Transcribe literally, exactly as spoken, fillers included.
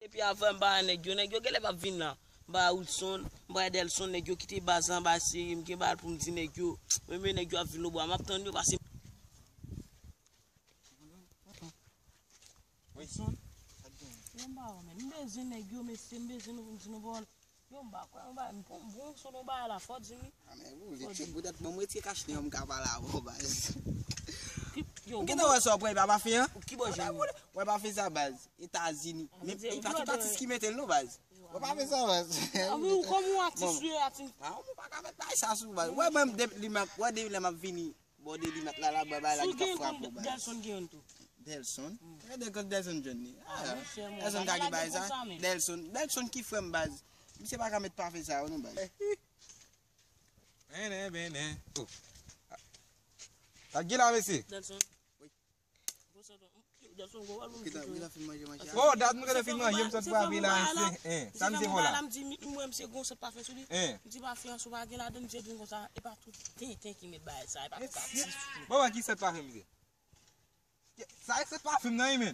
Epi avè m pa wè nèg yo, nèg yo genlè p ap vin la. M pa wè Wilson, m pa wè Delson, nèg yo kite baz la anba seri, m gen bagay pou m di nèg yo. Men, men nèg yo ap vin lobwa, m ap tann yo pase. Wilson? Yo, m pa wè, men. M bezwen nèg yo, mesye, m bezwen nou pou m di nou pawòl. Yo, m pa kwè, m pa, m pran bon sou nou bagay la, fò di m wi. A, men ou, li tchèk poutèt bon, m retire kach li an, m ka pale avè w, baz. Ki, yo, m gentan wè sa w pran, e pa pafen an? Ki bò jwenn li? Wè pafen sa, baz. Etazini. Men, e pa tout atis ki mete l non, baz. Wè pafen sa, baz. A, wi, ou kòm ou atis, wi, atis. A, ou pa ka met bagay sa sou, baz. Wè, mwen, depi li m ap, wè, depi lè m ap vini. Bò de limèt la, la, bò bay la, ki t ap frape w, baz. Delson gen youn tou. Delson? Gade kòt Delson jwenn li. Ah, Delson ka gen bagay sa. Delson, Delson ki frè m, baz. Misye pa ka met pafen sa yo, non, baz. Benen, benen. Oh. Sa k gen la, mesye? Delson. Wi. Delson, gwo wòl ou jwe. Ou gentan fin manje, manje a? Oh, dat mwen gentan fin manje, m sot frape la, mesye. Hein, sa misye fè la? M di, mwen, misye gon sèt pafen sou li. Hein. M di, pafen an, si w pa gen ladan, misye vin konsa. E pa tout tenten ki met bagay sa, e pa tout atis. Bon, ki sèt pafen, misye? Sa e sèt pafen nan, wi, men.